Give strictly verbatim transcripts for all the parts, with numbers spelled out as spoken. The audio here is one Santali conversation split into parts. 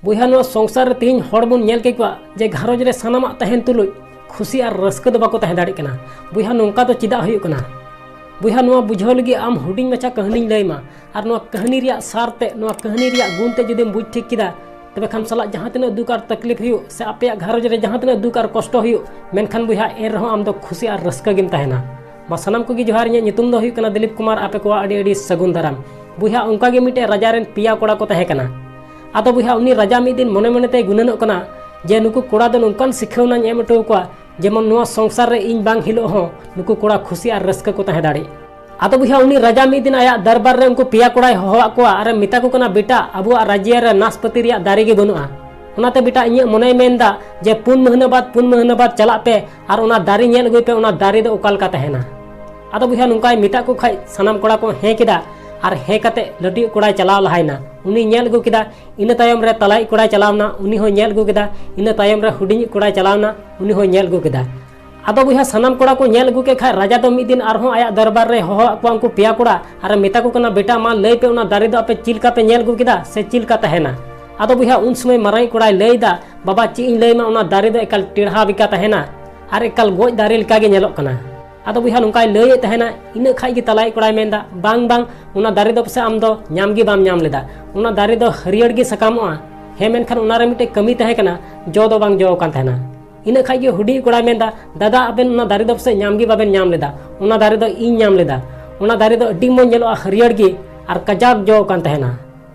ᱵᱚᱭᱦᱟ, ᱱᱚᱣᱟ ᱥᱚᱝᱥᱟᱨ ᱨᱮ ᱛᱮᱦᱮᱧ ᱦᱚᱲ ᱵᱚᱱ ᱧᱮᱞ ᱠᱮᱫ ᱠᱚᱣᱟ ᱡᱮ ᱜᱷᱟᱨᱚᱸᱡᱽ ᱨᱮ ᱥᱟᱱᱟᱢᱟᱜ ᱛᱟᱦᱮᱱ ᱛᱩᱞᱩᱡ ᱠᱷᱩᱥᱤ ᱟᱨ ᱨᱟᱹᱥᱠᱟᱹ ᱫᱚ ᱵᱟᱠᱚ ᱛᱟᱦᱮᱸ ᱫᱟᱲᱮᱭᱟᱜ ᱠᱟᱱᱟ᱾ ᱵᱚᱭᱦᱟ, ᱱᱚᱝᱠᱟ ᱫᱚ ᱪᱮᱫᱟᱜ ᱦᱩᱭᱩᱜ ᱠᱟᱱᱟ? ᱵᱚᱭᱦᱟ, ᱱᱚᱣᱟ ᱵᱩᱡᱷᱟᱹᱣ ᱞᱟᱹᱜᱤᱫ ᱟᱢ ᱦᱩᱰᱤᱧ ᱢᱟᱪᱷᱟ ᱠᱟᱹᱦᱱᱤᱧ ᱞᱟᱹᱭ ᱟᱢᱟ, ᱟᱨ ᱱᱚᱣᱟ ᱠᱟᱹᱦᱱᱤ ᱨᱮᱭᱟᱜ ᱥᱟᱨ ᱛᱮ, ᱱᱚᱣᱟ ᱠᱟᱹᱦᱱᱤ ᱨᱮᱭᱟᱜ ᱜᱩᱱ ᱛᱮ ᱡᱩᱫᱤᱢ ᱵᱩᱡᱽ ᱴᱷᱤᱠ ᱠᱮᱫᱟ, ᱛᱚᱵᱮ ᱠᱷᱟᱱ ᱥᱟᱞᱟᱜ ᱡᱟᱦᱟᱸ ᱛᱤᱱᱟᱹᱜ ᱫᱩᱠ ᱟᱨ ᱛᱟᱠᱞᱤᱯ ᱦᱩᱭᱩᱜ ᱥᱮ ᱟᱯᱮᱭᱟᱜ ᱜᱷᱟᱨᱚᱸᱡᱽ ᱨᱮ ᱡᱟᱦᱟᱸ ᱛᱤᱱᱟᱹᱜ ᱫᱩᱠ ᱟᱨ ᱠᱚᱥᱴᱚ ᱦᱩᱭᱩᱜ, ᱢᱮᱱᱠᱷᱟᱱ ᱵᱚᱭᱦᱟ, ᱮᱱ ᱨᱮᱦᱚᱸ ᱟᱢ ᱫᱚ ᱠᱷᱩᱥᱤ ᱟᱨ ᱨᱟᱹᱥᱠᱟᱹ ᱜᱮᱢ ᱛᱟᱦᱮᱱᱟ᱾ ᱢᱟ ᱥᱟᱱᱟᱢ ᱠᱚᱜᱮ ᱡᱚᱦᱟᱨ, ᱤᱧᱟᱹᱜ ᱧᱩᱛᱩᱢ ᱫᱚ ᱦᱩᱭᱩᱜ ᱠᱟᱱᱟ ᱫᱤᱞᱤᱯ ᱠᱩᱢᱟᱨ᱾ ᱟᱯᱮ ᱠᱚᱣᱟᱜ ᱟᱹᱰᱤ ᱟᱹᱰᱤ ᱥᱟᱹᱜᱩᱱ ᱫᱟᱨᱟᱢ᱾ ᱵᱚᱭᱦᱟ, ᱚᱱᱠᱟ ᱜᱮ ᱢᱤᱫᱴᱮᱡ ᱨᱟᱡᱟ ᱨᱮᱱ ᱯᱮᱭᱟ ᱠᱚᱲᱟ ᱠᱚ ᱛᱟᱦᱮᱸ ᱠᱟᱱᱟ᱾ ᱟᱫᱚ ᱵᱚᱭᱦᱟ, ᱩᱱᱤ ᱨᱟᱡᱟ ᱢᱤᱫ ᱫᱤᱱ ᱢᱚᱱᱮ ᱢᱚᱱᱮ ᱛᱮᱭ ᱜᱩᱱᱟᱹᱱᱚᱜ ᱠᱟᱱᱟ ᱡᱮ ᱱᱩᱠᱩ ᱠᱚᱲᱟ ᱫᱚ ᱱᱚᱝᱠᱟᱱ ᱥᱤᱠᱷᱟᱹᱣᱱᱟᱧ ᱮᱢ ᱦᱚᱴᱚ ᱟᱠᱚᱣᱟ, ᱡᱮᱢᱚᱱ ᱱᱚᱣᱟ ᱥᱚᱝᱥᱟᱨ ᱨᱮ ᱤᱧ ᱵᱟᱝ ᱦᱤᱞᱳᱜ ᱦᱚᱸ ᱱᱩᱠᱩ ᱠᱚᱲᱟ ᱠᱷᱩᱥᱤ ᱟᱨ ᱨᱟᱹᱥᱠᱟᱹ ᱠᱚ ᱛᱟᱦᱮᱸ ᱫᱟᱲᱮᱜ᱾ ᱟᱫᱚ ᱵᱚᱭᱦᱟ, ᱩᱱᱤ ᱨᱟᱡᱟ ᱢᱤᱫ ᱫᱤᱱ ᱟᱭᱟᱜ ᱫᱟᱨᱵᱟᱨ ᱨᱮ ᱩᱱᱠᱩ ᱯᱮᱭᱟ ᱠᱚᱲᱟᱭ ᱦᱚᱦᱚᱣᱟᱫ ᱠᱚᱣᱟ ᱟᱨᱮ ᱢᱮᱛᱟ ᱠᱚ ᱠᱟᱱᱟ, "ᱵᱮᱴᱟ, ᱟᱵᱚᱣᱟᱜ ᱨᱟᱡᱽᱭᱟ ᱨᱮ ᱱᱟᱥᱯᱟᱹᱛᱤ ᱨᱮᱭᱟᱜ ᱫᱟᱨᱮ ᱜᱮ ᱵᱟᱹᱱᱩᱜᱼᱟ᱾ ᱚᱱᱟᱛᱮ ᱵᱮᱴᱟ, ᱤᱧᱟᱹᱜ ᱢᱚᱱᱮᱭ ᱢᱮᱱᱫᱟ ᱡᱮ ᱯᱩᱱ ᱢᱟᱹᱦᱱᱟᱹ ᱵᱟᱫ, ᱯᱩᱱ ᱢᱟᱹᱦᱱᱟᱹ ᱵᱟᱫ ᱪᱟᱞᱟᱜ ᱯᱮ ᱟᱨ ᱚᱱᱟ ᱫᱟᱨᱮ ᱧᱮᱞ ᱟᱹᱜᱩᱭ ᱯᱮ, ᱚᱱᱟ ᱫᱟᱨᱮ ᱫᱚ ᱚᱠᱟ ᱞᱮᱠᱟ ᱛᱟᱦᱮᱱᱟ?" ᱟᱫᱚ ᱵᱚᱭᱦᱟ, ᱱᱚᱝᱠᱟᱭ ᱢᱮᱛᱟᱫ ᱠᱚ ᱠᱷᱟᱡ ᱥᱟᱱᱟᱢ ᱠᱚᱲᱟ ᱠᱚ ᱦᱮᱸ ᱠᱮᱫᱟ᱾ ᱟᱨ ᱦᱮᱸ ᱠᱟᱛᱮ ᱞᱟᱹᱴᱩᱭᱤᱡ ᱠᱚᱲᱟᱭ ᱪᱟᱞᱟᱣ ᱞᱟᱦᱟᱭᱮᱱᱟ᱾ ᱩᱱᱤ ᱧᱮᱞ ᱟᱹᱜᱩ ᱠᱮᱫᱟ, ᱤᱱᱟᱹ ᱛᱟᱭᱚᱢ ᱨᱮ ᱛᱟᱞᱟᱭᱤᱡ ᱠᱚᱲᱟᱭ ᱪᱟᱞᱟᱣ ᱮᱱᱟ, ᱩᱱᱤ ᱦᱚᱸ ᱧᱮᱞ ᱟᱹᱜᱩ ᱠᱮᱫᱟ᱾ ᱤᱱᱟᱹ ᱛᱟᱭᱚᱢ ᱨᱮ ᱦᱩᱰᱤᱧᱤᱡ ᱠᱚᱲᱟᱭ ᱪᱟᱞᱟᱣ ᱮᱱᱟ, ᱩᱱᱤ ᱦᱚᱸ ᱧᱮᱞ ᱟᱹᱜᱩ ᱠᱮᱫᱟ᱾ ᱟᱫᱚ ᱵᱚᱭᱦᱟ, ᱥᱟᱱᱟᱢ ᱠᱚᱲᱟ ᱠᱚ ᱧᱮᱞ ᱟᱹᱜᱩ ᱠᱮᱫ ᱠᱷᱟᱡ, ᱨᱟᱡᱟ ᱫᱚ ᱢᱤᱫ ᱫᱤᱱ ᱟᱨᱦᱚᱸ ᱟᱭᱟᱜ ᱫᱚᱨᱵᱟᱨ ᱨᱮ ᱦᱚᱦᱚᱣᱟᱫ ᱠᱚᱣᱟ ᱩᱱᱠᱩ ᱯᱮᱭᱟ ᱠᱚᱲᱟ ᱟᱨᱮ ᱢᱮᱛᱟ ᱠᱚ ᱠᱟᱱᱟ, "ᱵᱮᱴᱟ, ᱢᱟ ᱞᱟᱹᱭ ᱯᱮ, ᱚᱱᱟ ᱫᱟᱨᱮ ᱫᱚ ᱟᱯᱮ ᱪᱮᱫ ᱞᱮᱠᱟ ᱯᱮ ᱧᱮᱞ ᱟᱹᱜᱩ ᱠᱮᱫᱟ ᱥᱮ ᱪᱮᱫ ᱞᱮᱠᱟ ᱛᱟᱦᱮᱱᱟ?" ᱟᱫᱚ ᱵᱚᱭᱦᱟ, ᱩᱱ ᱥᱚᱢᱚᱭ ᱢᱟᱨᱟᱝᱤᱡ ᱠᱚᱲᱟᱭ ᱞᱟᱹᱭ ᱮᱫᱟ, "ᱵᱟᱵᱟ, ᱪᱮᱫ ᱤᱧ ᱞᱟᱹᱭ ᱟᱢᱟ, ᱚᱱᱟ ᱫᱟᱨᱮ ᱫᱚ ᱮᱠᱟᱞ ᱴᱮᱲᱦᱟ ᱵᱮᱠᱟ ᱛᱟᱦᱮᱱᱟ ᱟᱨ ᱮᱠᱟᱞ ᱜᱚᱡ ᱫᱟᱨᱮ ᱞᱮᱠᱟ ᱜᱮ ᱧᱮᱞᱚᱜ ᱠᱟᱱᱟ᱾" ᱟᱫᱚ ᱵᱚᱭᱦᱟ, ᱱᱚᱝᱠᱟᱭ ᱞᱟᱹᱭᱮᱫ ᱛᱟᱦᱮᱱᱟ᱾ ᱤᱱᱟᱹ ᱠᱷᱟᱡ ᱜᱮ ᱛᱟᱞᱟᱭᱤᱡ ᱠᱚᱲᱟᱭ ᱢᱮᱱᱫᱟ, "ᱵᱟᱝ, ᱵᱟᱝ, ᱚᱱᱟ ᱫᱟᱨᱮ ᱫᱚ ᱯᱟᱥᱮᱡ ᱟᱢ ᱫᱚ ᱧᱟᱢ ᱜᱮ ᱵᱟᱢ ᱧᱟᱢ ᱞᱮᱫᱟ᱾ ᱚᱱᱟ ᱫᱟᱨᱮ ᱫᱚ ᱦᱟᱹᱨᱭᱟᱹᱲ ᱜᱮ ᱥᱟᱠᱟᱢᱚᱜᱼᱟ, ᱦᱮᱸ, ᱢᱮᱱᱠᱷᱟᱱ ᱚᱱᱟ ᱨᱮ ᱢᱤᱫᱴᱮᱡ ᱠᱟᱹᱢᱤ ᱛᱟᱦᱮᱸ ᱠᱟᱱᱟ, ᱡᱚ ᱫᱚ ᱵᱟᱝ ᱡᱚ ᱟᱠᱟᱱ ᱛᱟᱦᱮᱱᱟ᱾" ᱤᱱᱟᱹ ᱠᱷᱟᱡ ᱜᱮ ᱦᱩᱰᱤᱧ ᱠᱚᱲᱟᱭ ᱢᱮᱱᱫᱟ, "ᱫᱟᱫᱟ, ᱟᱵᱮᱱ ᱚᱱᱟ ᱫᱟᱨᱮ ᱫᱚ ᱯᱟᱥᱮᱡ ᱧᱟᱢ ᱜᱮ ᱵᱟᱵᱮᱱ ᱧᱟᱢ ᱞᱮᱫᱟ, ᱚᱱᱟ ᱫᱟᱨᱮ ᱫᱚ ᱤᱧ ᱧᱟᱢ ᱞᱮᱫᱟ᱾ ᱚᱱᱟ ᱫᱟᱨᱮ ᱫᱚ ᱟᱹᱰᱤ ᱢᱚᱡᱽ ᱧᱮᱞᱚᱜᱼᱟ, ᱦᱟᱹᱨᱭᱟᱹᱲ ᱜᱮ ᱟᱨ ᱠᱟᱡᱟᱠ ᱡᱚ ᱟᱠᱟᱱ ᱛᱟᱦᱮᱱᱟ᱾"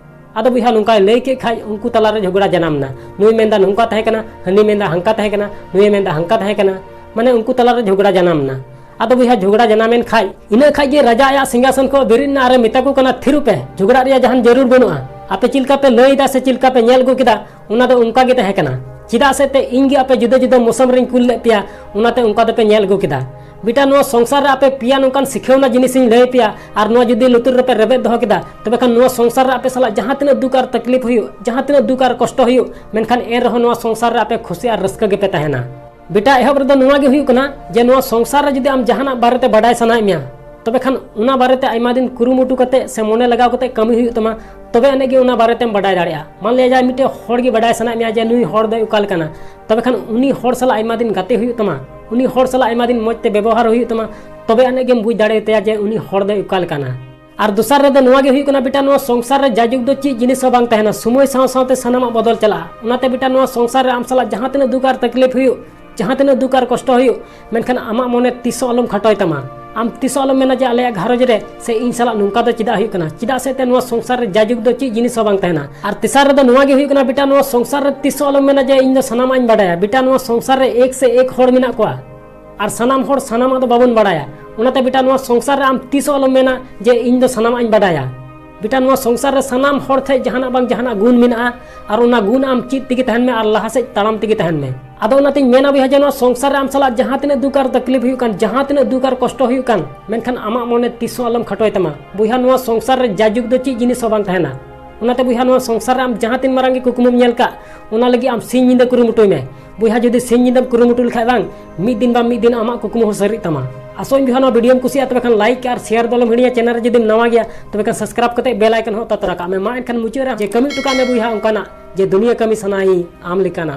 ᱟᱫᱚ ᱵᱚᱭᱦᱟ, ᱱᱚᱝᱠᱟᱭ ᱞᱟᱹᱭ ᱠᱮᱫ ᱠᱷᱟᱡ ᱩᱱᱠᱩ ᱛᱟᱞᱟᱨᱮ ᱡᱷᱚᱜᱽᱲᱟ ᱡᱟᱱᱟᱢ ᱮᱱᱟ᱾ ᱱᱩᱭ ᱢᱮᱱᱫᱟ ᱱᱚᱝᱠᱟ ᱛᱟᱦᱮᱸ ᱠᱟᱱᱟ, ᱦᱟᱹᱱᱤ ᱢᱮᱱᱫᱟ ᱦᱟᱝᱠᱟ ᱛᱟᱦᱮᱸ ᱠᱟᱱᱟ, ᱱᱩᱭᱮ ᱢᱮᱱᱫᱟ ᱦᱟᱝᱠᱟ ᱛᱟᱦᱮᱸ ᱠᱟᱱᱟ, ᱢᱟᱱᱮ ᱩᱱᱠᱩ ᱛᱟᱞᱟᱨᱮ ᱡᱷᱚᱜᱽᱲᱟ ᱡᱟᱱᱟᱢ ᱮᱱᱟ᱾ ᱟᱫᱚ ᱵᱚᱭᱦᱟ, ᱡᱷᱚᱜᱽᱲᱟ ᱡᱟᱱᱟᱢ ᱮᱱ ᱠᱷᱟᱡ, ᱤᱱᱟᱹ ᱠᱷᱟᱡ ᱜᱮ ᱨᱟᱡᱟ ᱟᱭᱟᱜ ᱥᱤᱝᱦᱟᱥᱚᱱ ᱠᱷᱚᱱ ᱵᱮᱨᱮᱫ ᱮᱱᱟ ᱟᱨᱮ ᱢᱮᱛᱟ ᱠᱚ ᱠᱟᱱᱟ, "ᱛᱷᱤᱨᱚᱜ ᱯᱮ, ᱡᱷᱚᱜᱽᱲᱟ ᱨᱮᱭᱟᱜ ᱡᱟᱦᱟᱱ ᱡᱟᱹᱨᱩᱲ ᱵᱟᱹᱱᱩᱜᱼᱟ᱾ ᱟᱯᱮ ᱪᱮᱫ ᱞᱮᱠᱟ ᱯᱮ ᱞᱟᱹᱭ ᱮᱫᱟ ᱥᱮ ᱪᱮᱫ ᱞᱮᱠᱟ ᱯᱮ ᱧᱮᱞ ᱟᱹᱜᱩ ᱠᱮᱫᱟ, ᱚᱱᱟ ᱫᱚ ᱚᱱᱠᱟ ᱜᱮ ᱛᱟᱦᱮᱸ ᱠᱟᱱᱟ᱾ ᱪᱮᱫᱟᱜ ᱥᱮ ᱛᱮ ᱤᱧ ᱜᱮ ᱟᱯᱮ ᱡᱩᱫᱟᱹ ᱡᱩᱫᱟᱹ ᱢᱳᱥᱚᱢ ᱨᱮᱧ ᱠᱩᱞ ᱞᱮᱫ ᱯᱮᱭᱟ, ᱚᱱᱟᱛᱮ ᱚᱱᱠᱟ ᱫᱚᱯᱮ ᱧᱮᱞ ᱟᱹᱜᱩ ᱠᱮᱫᱟ᱾ ᱵᱮᱴᱟ, ᱱᱚᱣᱟ ᱥᱚᱝᱥᱟᱨ ᱨᱮ ᱟᱯᱮ ᱯᱮᱭᱟ ᱱᱚᱝᱠᱟᱱ ᱥᱤᱠᱷᱟᱹᱣᱱᱟ ᱡᱤᱱᱤᱥᱤᱧ ᱞᱟᱹᱭ ᱯᱮᱭᱟ, ᱟᱨ ᱱᱚᱣᱟ ᱡᱩᱫᱤ ᱞᱩᱛᱩᱨ ᱨᱮᱯᱮ ᱨᱮᱵᱮᱫ ᱫᱚᱦᱚ ᱠᱮᱫᱟ, ᱛᱚᱵᱮ ᱠᱷᱟᱱ ᱱᱚᱣᱟ ᱥᱚᱝᱥᱟᱨ ᱨᱮ ᱟᱯᱮ ᱥᱟᱞᱟᱜ ᱡᱟᱦᱟᱸ ᱛᱤᱱᱟᱹᱜ ᱫᱩᱠ ᱟᱨ ᱛᱟᱠᱞᱤᱯ ᱦᱩᱭᱩᱜ, ᱡᱟᱦᱟᱸ ᱛᱤᱱᱟᱹᱜ ᱫᱩᱠ ᱟᱨ ᱠᱚᱥᱴᱚ ᱦᱩᱭᱩᱜ, ᱢᱮᱱᱠᱷᱟᱱ ᱮᱱ ᱨᱮᱦᱚᱸ ᱱᱚᱣᱟ ᱥᱚᱝᱥᱟᱨ ᱨᱮ ᱟᱯᱮ ᱠᱷᱩᱥᱤ ᱟᱨ ᱨᱟᱹᱥᱠᱟᱹ ᱜᱮᱯᱮ ᱛᱟᱦᱮᱱᱟ᱾" ᱵᱮᱴᱟ, ᱮᱦᱚᱵ ᱨᱮᱫᱚ ᱱᱚᱣᱟ ᱜᱮ ᱦᱩᱭᱩᱜ ᱠᱟᱱᱟ ᱡᱮ ᱱᱚᱣᱟ ᱥᱚᱝᱥᱟᱨ ᱨᱮ ᱡᱩᱫᱤ ᱟᱢ ᱡᱟᱦᱟᱱᱟᱜ ᱵᱟᱨᱮᱛᱮ ᱵᱟᱰᱟᱭ ᱥᱟᱱᱟᱭᱮᱫ ᱢᱮᱭᱟ, ᱛᱚᱵᱮ ᱠᱷᱟᱱ ᱚᱱᱟ ᱵᱟᱨᱮᱛᱮ ᱟᱭᱢᱟ ᱫᱤᱱ ᱠᱩᱨᱩᱢᱩᱴᱩ ᱠᱟᱛᱮ ᱥᱮ ᱢᱚᱱᱮ ᱞᱟᱜᱟᱣ ᱠᱟᱛᱮ ᱠᱟᱹᱢᱤ ᱦᱩᱭᱩᱜ ᱛᱟᱢᱟ, ᱛᱚᱵᱮ ᱟᱹᱱᱤᱡ ᱜᱮ ᱚᱱᱟ ᱵᱟᱨᱮᱛᱮᱢ ᱵᱟᱰᱟᱭ ᱫᱟᱲᱮᱭᱟᱜᱼᱟ᱾ ᱢᱟᱱ ᱞᱤᱭᱟ ᱡᱟᱦᱟᱸᱭ ᱢᱤᱫᱴᱮᱱ ᱦᱚᱲ ᱜᱮ ᱵᱟᱰᱟᱭ ᱥᱟᱱᱟᱭᱮᱫ ᱢᱮᱭᱟ ᱡᱮ ᱱᱩᱭ ᱦᱚᱲ ᱫᱚᱭ ᱚᱠᱟ ᱞᱮᱠᱟᱱᱟ, ᱛᱚᱵᱮ ᱠᱷᱟᱱ ᱩᱱᱤ ᱦᱚᱲ ᱥᱟᱞᱟᱜ ᱟᱭᱢᱟ ᱫᱤᱱ ᱜᱟᱛᱮ ᱦᱩᱭᱩᱜ ᱛᱟᱢᱟ, ᱩᱱᱤ ᱦᱚᱲ ᱥᱟᱞᱟᱜ ᱟᱭᱢᱟ ᱫᱤᱱ ᱢᱚᱡᱽ ᱛᱮ ᱵᱮᱵᱚᱦᱟᱨ ᱦᱩᱭᱩᱜ ᱛᱟᱢᱟ, ᱛᱚᱵᱮ ᱟᱹᱱᱤᱡ ᱜᱮᱢ ᱵᱩᱡᱽ ᱫᱟᱲᱮᱭᱟᱛᱟᱭᱟ ᱡᱮ ᱩᱱᱤ ᱦᱚᱲ ᱫᱚᱭ ᱚᱠᱟ ᱞᱮᱠᱟᱱᱟ᱾ ᱟᱨ ᱫᱚᱥᱟᱨ ᱨᱮᱫᱚ ᱱᱚᱣᱟ ᱜᱮ ᱦᱩᱭᱩᱜ ᱠᱟᱱᱟ, ᱵᱮᱴᱟ, ᱱᱚᱣᱟ ᱥᱚᱝᱥᱟᱨ ᱨᱮ ᱡᱟᱭᱡᱩᱜᱽ ᱫᱚ ᱪᱮᱫ ᱡᱤᱱᱤᱥ ᱦᱚᱸ ᱵᱟᱝ ᱛᱟᱦᱮᱱᱟ, ᱥᱚᱢᱚᱭ ᱥᱟᱶ ᱥᱟᱶᱛᱮ ᱥᱟᱱᱟᱢᱟᱜ ᱵᱚᱫᱚᱞ ᱪᱟᱞᱟᱜᱼᱟ᱾ ᱚᱱᱟᱛᱮ ᱵᱮᱴᱟ, ᱱᱚᱣᱟ ᱥᱚᱝᱥᱟᱨ ᱨᱮ ᱟᱢ ᱥᱟᱞᱟᱜ ᱡᱟᱦᱟᱸ ᱛᱤᱱᱟᱹᱜ ᱫᱩᱠ ᱟᱨ ᱛᱟᱠᱞᱤᱯ ᱦᱩᱭᱩᱜ, ᱡᱟᱦᱟᱸ ᱛᱤᱱᱟᱹᱜ ᱫᱩᱠ ᱟᱨ ᱠᱚᱥᱴᱚ ᱦᱩᱭᱩᱜ, ᱢᱮᱱᱠᱷᱟᱱ ᱟᱢᱟᱜ ᱢᱚᱱᱮ ᱛᱤᱥ ᱦᱚᱸ ᱟᱞᱚᱢ ᱠᱷᱟᱴᱚᱭ ᱛᱟᱢᱟ᱾ ᱟᱢ ᱛᱤᱥ ᱦᱚᱸ ᱟᱞᱚᱢ ᱢᱮᱱᱟ ᱡᱮ ᱟᱞᱮᱭᱟᱜ ᱜᱷᱟᱨᱚᱸᱡᱽ ᱨᱮ ᱥᱮ ᱤᱧ ᱥᱟᱞᱟᱜ ᱱᱚᱝᱠᱟ ᱫᱚ ᱪᱮᱫᱟᱜ ᱦᱩᱭᱩᱜ ᱠᱟᱱᱟ, ᱪᱮᱫᱟᱜ ᱥᱮ ᱛᱮ ᱱᱚᱣᱟ ᱥᱚᱝᱥᱟᱨ ᱨᱮ ᱡᱟᱭᱡᱩᱜᱽ ᱫᱚ ᱪᱮᱫ ᱡᱤᱱᱤᱥ ᱦᱚᱸ ᱵᱟᱝ ᱛᱟᱦᱮᱱᱟ᱾ ᱟᱨ ᱛᱮᱥᱟᱨ ᱨᱮᱫᱚ ᱱᱚᱣᱟ ᱜᱮ ᱦᱩᱭᱩᱜ ᱠᱟᱱᱟ, ᱵᱮᱴᱟ, ᱱᱚᱣᱟ ᱥᱚᱝᱥᱟᱨ ᱨᱮ ᱛᱤᱥ ᱦᱚᱸ ᱟᱞᱚᱢ ᱢᱮᱱᱟ ᱡᱮ ᱤᱧ ᱫᱚ ᱥᱟᱱᱟᱢᱟᱜ ᱤᱧ ᱵᱟᱰᱟᱭᱟ᱾ ᱵᱮᱴᱟ, ᱱᱚᱣᱟ ᱥᱚᱝᱥᱟᱨ ᱨᱮ ᱮᱠ ᱥᱮ ᱮᱠ ᱦᱚᱲ ᱢᱮᱱᱟᱜ ᱠᱚᱣᱟ, ᱟᱨ ᱥᱟᱱᱟᱢ ᱦᱚᱲ ᱥᱟᱱᱟᱢᱟᱜ ᱫᱚ ᱵᱟᱵᱚᱱ ᱵᱟᱲᱟᱭᱟ᱾ ᱚᱱᱟᱛᱮ ᱵᱮᱴᱟ, ᱱᱚᱣᱟ ᱥᱚᱝᱥᱟᱨ ᱨᱮ ᱟᱢ ᱛᱤᱥ ᱦᱚᱸ ᱟᱞᱚᱢ ᱢᱮᱱᱟ ᱡᱮ ᱤᱧ ᱫᱚ ᱥᱟᱱᱟᱢᱟᱜ ᱤᱧ ᱵᱟᱰᱟᱭᱟ᱾ ᱵᱮᱴᱟ, ᱱᱚᱣᱟ ᱥᱚᱝᱥᱟᱨ ᱨᱮ ᱥᱟᱱᱟᱢ ᱦᱚᱲ ᱴᱷᱮᱱ ᱡᱟᱦᱟᱱᱟᱜ ᱵᱟᱝ ᱡᱟᱦᱟᱱᱟᱜ ᱜᱩᱱ ᱢᱮᱱᱟᱜᱼᱟ, ᱟᱨ ᱚᱱᱟ ᱜᱩᱱ ᱟᱢ ᱪᱮᱫ ᱛᱮᱜᱮ ᱛᱟᱦᱮᱱ ᱢᱮ ᱟᱨ ᱞᱟᱦᱟ ᱥᱮᱫ ᱛᱟᱲᱟᱢ ᱛᱮᱜᱮ ᱛᱟᱦᱮᱱ ᱢᱮ᱾ ᱟᱫᱚ ᱚᱱᱟᱛᱤᱧ ᱢᱮᱱᱟ ᱵᱚᱭᱦᱟ ᱡᱮ ᱱᱚᱣᱟ ᱥᱚᱝᱥᱟᱨ ᱨᱮ ᱟᱢ ᱥᱟᱞᱟᱜ ᱡᱟᱦᱟᱸ ᱛᱤᱱᱟᱹᱜ ᱫᱩᱠ ᱟᱨ ᱛᱟᱠᱞᱤᱯ ᱦᱩᱭᱩᱜ ᱠᱟᱱ, ᱡᱟᱦᱟᱸ ᱛᱤᱱᱟᱹᱜ ᱫᱩᱠ ᱟᱨ ᱠᱚᱥᱴᱚ ᱦᱩᱭᱩᱜ ᱠᱟᱱ, ᱢᱮᱱᱠᱷᱟᱱ ᱟᱢᱟᱜ ᱢᱚᱱᱮ ᱛᱤᱥ ᱦᱚᱸ ᱟᱞᱚᱢ ᱠᱷᱟᱴᱚᱭ ᱛᱟᱢᱟ᱾ ᱵᱚᱭᱦᱟ, ᱱᱚᱣᱟ ᱥᱚᱝᱥᱟᱨ ᱨᱮ ᱡᱟᱭᱡᱩᱜᱽ ᱫᱚ ᱪᱮᱫ ᱡᱤᱱᱤᱥ ᱦᱚᱸ ᱵᱟᱝ ᱛᱟᱦᱮᱱᱟ᱾ ᱚᱱᱟᱛᱮ ᱵᱚᱭᱦᱟ, ᱱᱚᱣᱟ ᱥᱚᱝᱥᱟᱨ ᱨᱮ ᱟᱢ ᱡᱟᱦᱟᱸ ᱛᱤᱱ ᱢᱟᱨᱟᱝ ᱜᱮ ᱠᱩᱠᱢᱩᱢ ᱧᱮᱞ ᱠᱟᱜ, ᱚᱱᱟ ᱞᱟᱹᱜᱤᱫ ᱟᱢ ᱥᱤᱧ ᱧᱤᱫᱟᱹ ᱠᱩᱨᱩᱢᱩᱴᱩᱭ ᱢᱮ᱾ ᱵᱚᱭᱦᱟ, ᱡᱩᱫᱤ ᱥᱤᱧ ᱧᱤᱫᱟᱹᱢ ᱠᱩᱨᱩᱢᱩᱴᱩ ᱞᱮᱠᱷᱟᱡ ᱵᱟᱝ, ᱢᱤᱫ ᱫᱤᱱ ᱵᱟᱝ ᱢᱤᱫ ᱫᱤᱱ ᱟᱢᱟᱜ ᱠᱩᱠᱢᱩ ᱦᱚᱸ ᱥᱟᱹᱨᱤᱜ ᱛᱟᱢᱟ᱾ ᱟᱥᱚᱜ ᱟᱹᱧ ᱵᱚᱭᱦᱟ, ᱱᱚᱣᱟ ᱵᱷᱤᱰᱤᱭᱳᱢ ᱠᱩᱥᱤᱭᱟᱜᱼᱟ, ᱛᱚᱵᱮ ᱠᱷᱟᱱ ᱞᱟᱭᱤᱠ ᱟᱨ ᱥᱮᱭᱟᱨ ᱫᱚ ᱟᱞᱚᱢ ᱦᱤᱲᱤᱧᱟ᱾ ᱪᱮᱱᱮᱞ ᱨᱮ ᱡᱩᱫᱤᱢ ᱱᱟᱣᱟ ᱜᱮᱭᱟ, ᱛᱚᱵᱮ ᱠᱷᱟᱱ ᱥᱟᱵᱥᱠᱨᱟᱭᱤᱵ ᱠᱟᱛᱮ ᱵᱮᱞ ᱟᱭᱠᱚᱱ ᱦᱚᱸ ᱚᱛᱟ ᱛᱚᱨᱟ ᱠᱟᱜ ᱢᱮ᱾ ᱢᱟ ᱮᱱᱠᱷᱟᱱ ᱢᱩᱪᱟᱹᱫ ᱨᱮ ᱡᱮ ᱠᱟᱹᱢᱤ ᱦᱚᱴᱚ ᱠᱟᱜ ᱢᱮ ᱵᱚᱭᱦᱟ ᱚᱱᱠᱟᱱᱟᱜ, ᱡᱮ ᱫᱩᱱᱤᱭᱟᱹ ᱠᱟᱹᱢᱤ ᱥᱟᱱᱟᱭᱤᱧ ᱟᱢ ᱞᱮᱠᱟᱱᱟᱜ᱾